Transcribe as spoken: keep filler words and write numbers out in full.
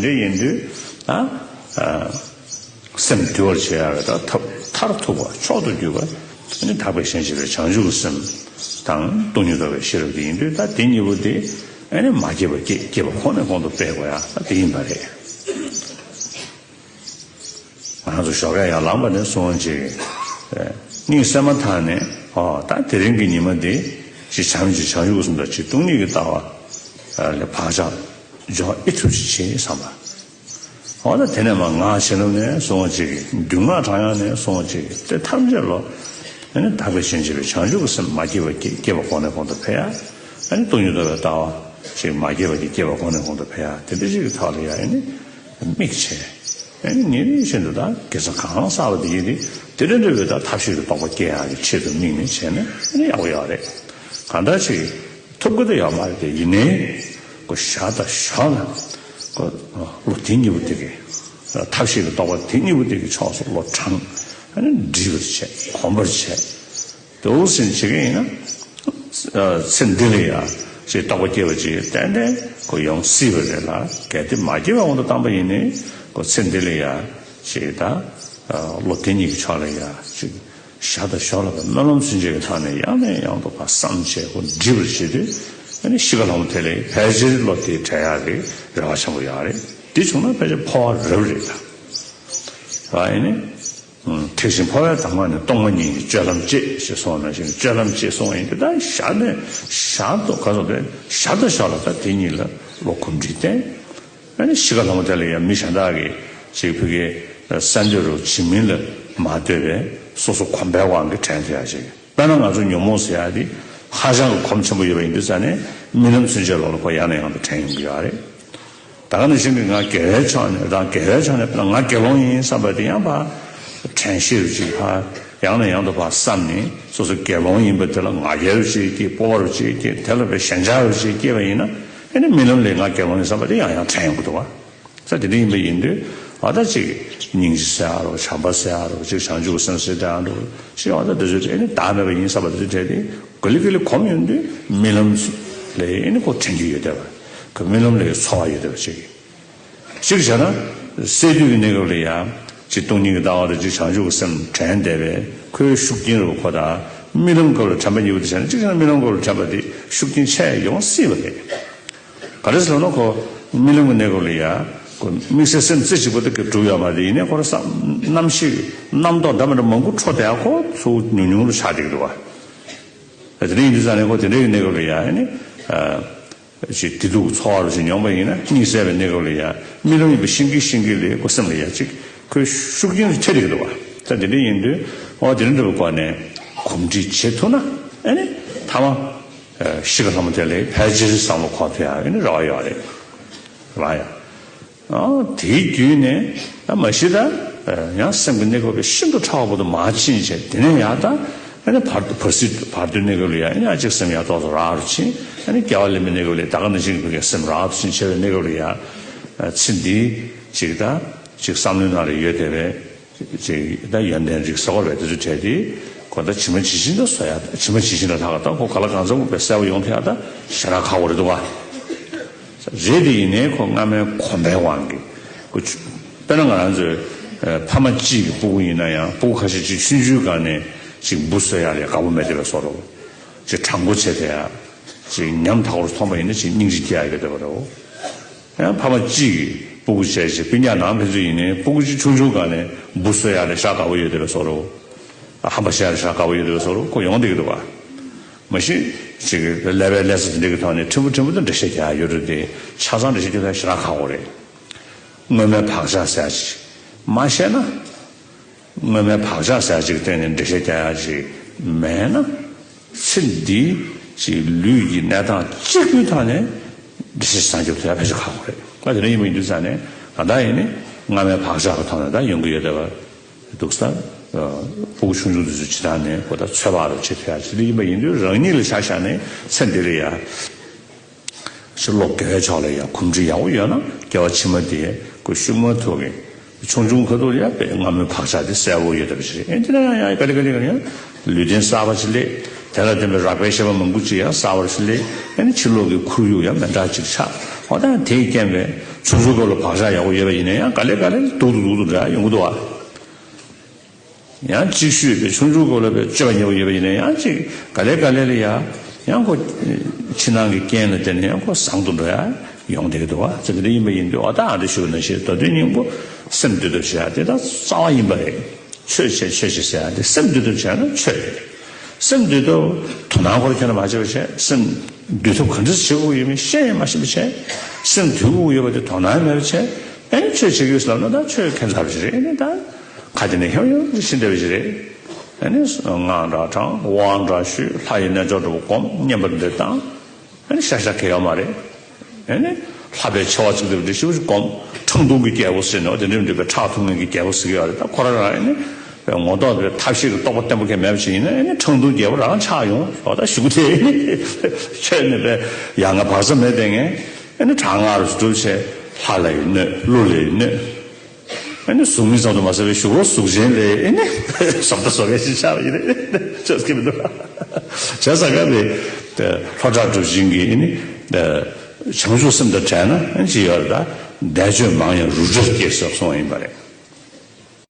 འདྲ་ཡིན་དུས་ད་སེམས་དུལ་བར་བྱེད་ཡ་གི་ད་ཐབས་མཐར་ཐུག་པ་མཆོག་ཏུ་གྱུར་པ་ཨ་ནི་དག་པའི་ཞེན་བྱེད་པའི་བྱང་ཆུབ་ཀྱི་སེམས་དང་སྟོང་ཉིད་རྟོགས་པའི་ཤེས་རབ་དེ་ཡིན་དུས་ད་དེ་གཉིས་པོ་དེ་ཨ་ནི་མ་སྐྱེས་པ་སྐྱེ། སྐྱེས་པ་གོང་ནས་གོང་དུ་སྤེལ་དགོས་ཡ་ད་དེ་ཡིན་པ་རེད། ང་ཚོ་ཞོགས་ཀས་ཡར་ལངས་པ་ནས་བཟུང་ཅིག་གཉིད་སད་མ་ཐག་ནས་ཨོ་ད་དེ་རིང་གི་ཉི་མ་འདི་ཅིག་བྱམས་ཀྱི་བྱང་ཆུབ་ཀྱི་སེམས་དང་ཅིག་སྟོང་ཉིད་ཀྱི་ལྟ་བ་ལ་བག་ཆགས་འཇོག་ཨེ་ཐུབ་ཅིག་བྱེད་བསམ་པ། ཨོ་ད་དེ་ནས་མ་ངག་བྱིན་རླབས་ནས་བཟུང་ཅིག་རྒྱུད་ངག་གྲངས་དབྱངས་ནས་བཟུང་ཅིག་དེ་ཐམས་ཅད་ལོ་ཨ་ནི་དག་པའི་ཞེན་བྱེད་པའི་བྱང་ཆུབ་ཀྱི་སེམས་མ་སྐྱེས་པ་སྐྱེ། སྐྱེས་པ་གོང་ནས་གོང་དུ་འཕེལ་ཡ། ཨ་ནི་སྟོང་ཉིད་རྟོགས་པའི་ལྟ་བ་ཅིག་མ་སྐྱེས་པ་སྐྱེ། སྐྱེས་པ་གོང་ནས་གོང་དུ་འཕེལ་ཡ་དེ་འདྲ་ཞིག་གི་ཐོག་ལ་ཡ་ཨ་ནི། དམིགས་བྱས། ཨ་ནི་ཉིན་རེ་བཞིན་དུ་ད་དགེ་རྩ་གང་བསགས་པ་དེ་ཡིན་ཏེ་དེ་འདྲ་འདྲ་བའི་ད་ཐབས་ཤེས་ཀྱི་རྟོགས་པ་སྐྱེ་ཡག་གི་ཆེད་དུ་དམིགས་ནས་བྱས་ན་ཨ་ནི་ཡག་པོ་ཡོད་རེད། གང་ལྟར་ཅིག་ཐུབ་ཀྱི་དེ་ཡོད་མ་རེད་དེ་ཡིན་ནའི་ཁོ་ཞར་དང་ཞོར་ལ་ཁོ་བློ་དེ་གཉིས་པོ་དེ་གི་ཐབས་ཤེས་ཀྱི་རྟོགས་པ་དེ་གཉིས་པོ་དེ་གི་ཕྱོགས་སུ་བློ་དྲངས་ཨ་ནི་འདྲིས་པར་བྱས་གོམས་པར་བྱས། དུ་ཟིན་བྱེད་ཀྱི་ཡིན་ན། ཚེ་འདི་ལ་ཡང་ཞེས་རྟོགས་པ་སྐྱེ་བ་ཅིག་ཏན་ཏན་ཁོ་ཡོང་སྲིད་པ་རེད་ལ། གལ་ཏེ་མ་སྐྱེ་བའི་དབང་དུ་བཏང་པ་ཡིན་ནའི་ཁོ་ཚེ་འདི་ལ་ཡང་ཞེས་ད་བློ་དེ་གཉིས་ཀྱི་ཕྱོགས་ལ་ཡང་ཅིག་ཞར་དང་ཞོར་ལ་སྨོན་ལམ་ཚུན་ཆད་ཀྱི་ཐོག་ནས་ཡང་ནས་ཡང་དུ་ཕར་བསམ་བྱས་ཁོ་འདྲིས་པར་བྱེད་དུས་ཨ་ནི་ཤི་ཁ་ལྷ་མོ་དེ་ལས་ཕལ་ཆེར་བློ་དེ་བྲལ་ཡག་གི་རེ་བ་ཆེན་པོ་ཡོད་རེད། དེ་བྱུང་ན་ཕལ་ཆེར་འཕོ་བ་རབ་རེད་ད། ཨ་ནི། ཐེག་ཆེན་འཕོ་བའི་དང་པོ་ནི་སྟོང་པ་ཉིད་ཀྱི་སྤྱོད་ལམ་བཅས་ཞེས་གསུངས་པ་ནང་བཞིན་སྤྱོད་ལམ་བཅས་གསུངས་པ་ཡིན་དུས་ད་ཞར་ནས་ཞར་དུ་ག་ཚོད་དེ་ཞར་དུ་ཞར་ལ་ད་དེ་གཉིས་ལ་བློ་གོམས་འདྲིས་བསྟེན། ཨ་ནི་ཤི་ཁ་ལྷ་མོ་དེ་ལ་ཡང་མི་གཞན་དག་གིས་ཅིག་ཕ་གི་གསོད་འདོད་རུ་བྱེད་མིན་ལ་མ་ལྟོས་པའི་སོ་སོ་གོམས་པའི་དབང་གིས་དྲན་ཐུབ་ཡ་ཅིག་དཔེར་ན་ང་ཚོ་ཉོན་མོངས་ཟེར་ཡ་དེ་ཧ་ཅང་གི་གོམས་ཆེན་པོ་ཡོད་པ་ཡིན་དུས་ཙང་ནས་རྨི་ལམ་ཚུན་ཆད་ལོག་ལ་ཁོ་ཡང་ནས་ཡང་དུ་དྲན་ཡོང་གི་ཡོད་རེད། ད་ག་ནང་བཞིན་གྱི་ང་དགེ་བའི་ཕྱོགས་ནས་རང་དགེ་བའི་ཕྱོགས་ནས་ང་དགེ་སློང་ཡིན་བསམ་པ་དེ་ཡང་ཕར་དྲན་ཤེས་རུ་ཅིག་ཕར་ཡང་ནས་ཡང་དུ་ཕར་བསམ་ནས་སོ་སོ་དགེ་སློང་ཡིན་པ་དེ་ལ་ང་རྒྱལ་རུ་ཅིག་སྐྱེས་སྤོབས་པ་རུ་ཅིག་སྐྱེས་དེ་ལ་དཔེ་ཞེན་ཆགས་རུ་ཅིག་སྐྱེས་པ་ཡིན་ན་ཨ་ནི་རྨི་ལམ་ལས་ང་དགེ་སློང་ཡིན་བསམ་པ་དེ་ཡང་ཡང་དྲན་ཡོང་གི་འདུག་བ། ས་དེ་འདྲ་ཡིན་པ་ཡིན་དུས་ཨ་ད་ཅིག་སྙིང་རྗེ་ཟེར་ཡ་རོ་བྱམས་པ་ཟེར་ཡ་རོ་ཅིག་བྱང་ཆུབ་སེམས་ཟེར་འདྲ་རོ་ཅིག་ཨ་ད་དེ་ཚོ་ཨ་ནི་བདག་མེད་པ་ཡིན་བསམ་པ་དེ་ཚོ་བྲལ་ཏེ་ག་ལེ་ག་ལེ་གོམས་ཡོང་དུས་རྨི་ལམ་ལས་ཨ་ནི་ཁོ་དྲན་རྒྱུ་ཡོད་བསྡད་པ། ཁོ་རྨི་ལམ་ལས་ཚོར་བ་ཡོད་བསྡད་པ་ཅིག་གཅིག་བྱས་ན་སད་དུས་ཀྱི་གནས་སྐབས་ལ་ཡང་གཅིག་སྟོང་ཉིད་ཀྱི་ལྟ་བ་དང་གཅིག་བྱང་ཆུབ་ཀྱི་སེམས་དྲན་བསྡད་པས་ཁོའི་ཤུགས་རྐྱེན་རུ་ཁོ་དང་རྨི་ལམ་སྐབས་ལ་དྲན་པ་གཉིས་པོ་དེ་བྱས་ན་གཅིག་བྱས་ན་རྨི་ལམ་སྐབས་ལ་དྲན་པ་དེ་ཤུགས་རྐྱེན་ཆེ་ཡོང་སྲིད་པ་རེད། ག་རེ་ཟེར་ན་ཁོ་རྨི་ལམ་གྱི་གནས་སྐབས་ལ་ཡང་ཁོ་དམིགས་བསལ་སེམས་རྩེ་གཅིག་པོ་དེ་གི་གྲུབ་ཡོད་མ་རེད། ཡིན་ནའི་ཁོ་ར་བསམ་རྣམ་ཤེས་རྣམ་རྟོག་འདྲ་མི་འདྲ་མང་པོ་འཕྲོ་བསྡད་ཁོ་ཚུར་ཉུང་ཉུང་རུ་ཆགས་བསྡད་ཀྱི་འདུག་བ། དེ་འདྲ་ཡིན་དུས་ཙང་ནས་ཁོ་དེ་འདྲའི་གནས་སྐབས་ལ་ཡང་ཨ་ནི། ཅིག་བདེ་སྡུག་ཚོར་བ་རུ་ཞིག་མྱོང་བ་ཡིན་ན་གཉིད་སད་པའི་གནས་སྐབས་ལ་ཡང་རྨི་ལམ་ཡིན་པ་ཤེས་ཀྱིན་ཤེས་ཀྱིན་ལས་ཁོ་སེམས་ལ་ཡང་ཅིག་ཁོའི་ཤུགས་རྐྱེན་རུ་ཐེབས་བསྡད་ཀྱི་འདུག་བ། ད་དེ་འདྲ་ཡིན་དུས་ཨོ་དེ་འདྲ་འདྲ་བའི་སྒོ་ནས་གོམས་འདྲིས་བྱེད་ཐུབ་ན་ཨ་ནི་ཐ་མ་ཤི་ཁ་ལྷ་མོ་དེ་ལས་ཕལ་ཆེར་བསམ་བློ་འཁོར་ཐུབ་ཡ་ཨ་ནི་རེ་བ་ཡོད་རེད། རེད་བ་ཡ། ཨ་དེའི་བརྒྱུད་ནས་ད་མ་གཞི་ད་ཡང་སེམས་ཀྱི་གནས་སྐབས་ཤིན་ཏུ་ཕྲ་བ་པོ་དུ་མར་ཕྱིན་བྱས་དེ་ནས་ཡང་ད་ཨ་ནི་བར་དུ་བར་སྲིད་བར་དོའི་གནས་སྐབས་ལ་ཡང་ཨ་ནི་ཨ་ཅིག་སེམས་ཡང་ཏོག་ཙམ་རགས་རུ་ཕྱིན། ཨ་ནི་སྐྱེ་བ་ལེན་པའི་གནས་སྐབས་ལ་ད་ག་ནང་བཞིན་གྱི་སེམས་རགས་རུ་ཕྱིན་བྱས་པའི་གནས་སྐབས་ལ་ཡང་ཚེ་འདིའི་ཅིག་ད་ཅིག་བསམ་བློའི་ནང་ལ་ཡོད་བསྡད་པའི་ཅིག་ད་ཡོན་ཏན་རིགས་ཟེར་བ་རེད། དེ་ཚོ་བྲལ་ཏེ་ཁོ་ད་ཇི་མ་ཇི་བཞིན་དུ་བཟོ་ཡ། ཇི་མ་ཇི་བཞིན་ལ་ལྷག་ད་ཁོ་ག་ལ་གང་འཚམ་པའི་གསལ་པོ་ཡོང་ཐུབ་ཡ་ད་ཞེ་དྲག་ཁག་པོ་རེད་འདུག་བ། རེད་དེ་ཡིན་ནའི་ཁོ་སྔ་མའི་གོམས་པའི་དབང་གིས་ཁོ་ཆུ་དཔེར་ན་ང་རང་ཚོའི་ཨ་ཕ་མ་གཅིག་གི་སྤུ་གུ་ཡིན་ན་ཡང་སྤུ་གུ་ཁ་ཤས་ཅིག་ཆུང་ཆུང་སྒང་ནས་ཅིག་འབུ་གསོད་ཡག་ལ་དགའ་པོ་མེད་བསྡད་པའི་བཟོ་འདྲ་བོ། ཅིག་དྲང་པོ་བྱས་བསྡད་ཡག་ཅིག་ཉམ་ཐག་པོ་མཐོང་པ་ཡིན་ན་ཅིག་སྙིང་རྗེ་སྐྱེ་ཡག་ཡོད་བསྡད་པ་འདྲ་བོ། ཡང་ཕ་མ་གཅིག་གིས་སྤུ་གུ་བྱས་ཅིག་སྤུན་ཀྱག་ནང་ཕན་ཚུན་ཡིན་ནའི་སྤུ་གུ་ཅིག་ཆུང་ཆུང་སྒང་ནས་འབུ་གསོད་ཡག་ལ་ཤ་དགའ་པོ་ཡོད་བསྡད་པའི་བཟོ་འདྲ་བོ། ཧམ་པ་བཤད་ཡག་ལ་ཤ་དགའ་པོ་ཡོད་བསྡད་པའི་བཟོ་འདྲ་བོ་ཁོ་ཡོང་བསྡད་ཀྱི་འདུག་བ། མ་གཞི་ཅིག་ཀླད་པའི་ཀླད་རྩ་དེ་འདྲ་གི་ཐོག་ནས་ཕྲན་བུ་ཕྲན་བུ་དུ་འགྲེལ་བཤད་རྒྱག་ཡག་ཡོད་རེད་དེ་ཆ་ཚང་འགྲེལ་བཤད་རྒྱག་ཐུབ་ཡག་ཞེ་དྲག་ཁག་པོ་རེད། སྔོན་མའི་བག་ཆགས་ཟེར་ཡག་ཅིག་མ་བཤད་ན། སྔོན་མའི་བག་ཆགས་ཟེར་ཡག་ཅིག་སྟེང་ནས་འགྲེལ་བཤད་རྒྱག་ཡག་ཅིག་མེད་ན། ཚེ་འདིའི་ཅིག་ལུས་ཀྱི་གནས་སྟངས་གཅིག་པུའི་ཐོག་ནས་འགྲེལ་བཤད་བྱེད་ཐུབ་ཡག་ཕལ་ཆེར་ཁག་པོ་རེད། ཨ་དེ་འདྲ་ཡིན་པ་ཡིན་དུས་ཙང་ནས་གང་ལྟར་ཡིན་ནའི་སྔ་མའི་བག་ཆགས་ཀྱི་ཐོག་ནས་ད་ཡོང་གི་ཡོད་བསྡད་པ་འདུག་ས། སྤུ་གུ་ཆུང་ཆུང་དེ་ཚོ་ཇི་ལྟར་ནས་ཁོ་ད་ཚོད་དཔག་རུ་བྱེད་ཐུབ་ཡག་ཅིག་དེ་ཡིན་པ་ཡིན་དུས་རང་ཉིད་ལ་ཆ་བཞག་ནས་ཚེ་འདི་ལ་ཡ། ཕྱི་ལོགས་དགེ་བའི་ཕྱོགས་ལ་ཡང་གོམས་འདྲིས་ཡག་པོ་ཡོད་ན་སྐྱེ་བ་ཕྱི་མ་དེ་ཁོ་ཤུགས་མ་ཐུག་གི། ཆུང་ཆུང་ཁ་ཐུག་ལ་ཡང་དཔེ་སྔ་མོའི་བག་ཆགས་དེ་གསལ་པོ་ཡོད་བསྡད་པ་ཞིག་རེད། ཨེ་དེ་ན་ཡང་ཡང་ག་ལེ་ག་ལེ་ག་ལེ་ཡང་ལུས་རྟེན་གསར་པ་ཞིག་སླེབས། དེ་ལ་བརྟེན་པའི་རགས་པའི་ཤེས་པ་མང་པོ་ཅིག་ཡང་གསར་པ་ཞིག་སླེབས། ཨེ་ནི་ཕྱི་ལོགས་ཀྱི་ཁོར་ཡུག་ཡང་མི་འདྲ་ཅིག་ཆགས། འོ་ད་དེས་རྐྱེན་པས་ཆུང་ཆུང་སྐབས་ལ་བག་ཆགས་ཡག་པོ་ཡོད་པ་ཡིན་ན་ཡང་ག་ལེ་ག་ལེ་སྡུག་ཏུ་སྡུག་ཏུ་འགྲོ་ཡ་ཡོང་གི་འདུག་བ། ཡང་གཅིག་ཤོས་པའི་ཆུང་ཆུང་སྐབས་ལ་པའི་སྤྱོད་པ་ཉེས་པོ་ཡོད་པ་ཡིན་ན་ཡང་གཅིག་ག་ལེ་ག་ལེ་ལ་ཡ་ཡང་ཁོ་ཕྱི་ནང་གི་རྐྱེན་ལ་བརྟེན་ནས་ཡང་ཁོ་བཟང་དུ་འགྲོ་ཡ་ཡོང་བསྡད་ཀྱི་འདུག་བ། ཚེ་འདི་ཡིན་པ་ཡིན་དུས་འོ་ད་ཨ་འདྲ་ཞུ་བ་ནང་བཞིན་ད་དུས་སྙིང་པོ་སེམས་འདུལ་ཐབས་བྱེད་ཡ་དེ་ད་རྩ་བ་ཡིན་པ་རེད། ཆོས་བྱེད་ཆོས་བྱེད་ཟེར་ཡ་དེ་སེམས་འདུལ་ཐབས་བྱས་ན་ཆོས་རེད། སེམས་འདུལ་ཐབས་དོ་སྣང་ཁོ་ར་ཁྱོན་ནས་མ་བྱས་པ་བྱས། སེམས་འདུལ་ཐབས་ག་འདྲ་བྱེད་དགོས་ཡོད་མེད་ཤེས་ཡང་མ་ཤེས་པ་བྱས། སེམས་འདུལ་དགོས་ཡོད་པ་དེ་དོ་སྣང་མེད་པ་བྱས། ཨེ་ནི་ཆོས་བྱེད་ཀྱི་ཡོད་ཟེར་ལབ་ན་ད་ཆོས་ཁྱད་མཚར་བ་ཞིག་རེད། ཨེ་ནི་ད་ཁ་དེ་ནས་ཧེའུ་ཧེའུ་ཅིག་ཕྱིན་བསྡད་པ་ཞིག་རེད། ཨེ་ནི་སྔགས་འདྲ་བགྲང་། དབང་འདྲ་ཞུ། ལྷ་ཡི་རྣལ་འབྱོར་འདྲ་བོ་སྒོམ། བསྙེན་པ་འདྲ་བཏང་། ཨ་ནི་ཤ་ཤ་གེ་ཡོད་མ་རེད། ཨ་ནི་ལྷ་པའི་ཆེ་བ་ཚིག་འདེབས་འདི་ཞིག་སྒོམ། ཁྲག་འཐུང་གི་རྒྱལ་པོ་ཟེར་ནས་འོ་དེ་འདྲ་འདྲ་བའི་ཁྲག་འཐུང་མཁན་གྱི་རྒྱལ་པོ་ཟེར་གྱི་ཡོད་རེད། ད་ཁོ་རང་རང་ཨ་ནི་ངོ་ཐོག་པའི་ཐབས་ཤེས་ཀྱི་རྟོགས་པ་བརྟན་པོ་གང་མེད་པ་ཞིག་ཡིན་ན་ཨ་ནི་ཁྲག་འཐུང་རྒྱལ་པོ་རང་ཆགས་ཡོང་། འོ་ད་ཞུ་དེ་ཨ་ནི་ཆོས་ནི་པའི་ཡ་ང་བག་ཚ་མེད་དེ་ངས་ཨ་ནི་དྲག་སྔགས་རུ་སྒྲུབ་བྱས། ལྷ་ལ་ཡི་གནོད། ཀླུ་ལ་ཡི་གནོད། ཨ་ནི་གཟུགས་མེད་ཙམ་དུ་མ་ཟད་པའི་གཞུག་ལ་གཟུགས་ཅན་ལས་ཨ་ནི་བཟོ་ལྟ་བཟོ་མཁན་ཞིག་ཆགས་པ་ཡིན་ན་ཆོས་སྐྱིད་མི་འདུག་བྱས་ཙང་ཀ་པའི་ལྷོ་བྲག་གྲུབ་ཆེན་གྱི་ཨ་ནི་བྱང་ཆུབ་སེམས་དང་བྲལ་ན་ཨ་ནི་ཅི་ཡོད་རེད། ད་འདས་མཆོད་མང་ཡང་རུ་འདྲར་སྐྱེ་ཟེར་གསུངས་པ་ཡིན་པ་རེད།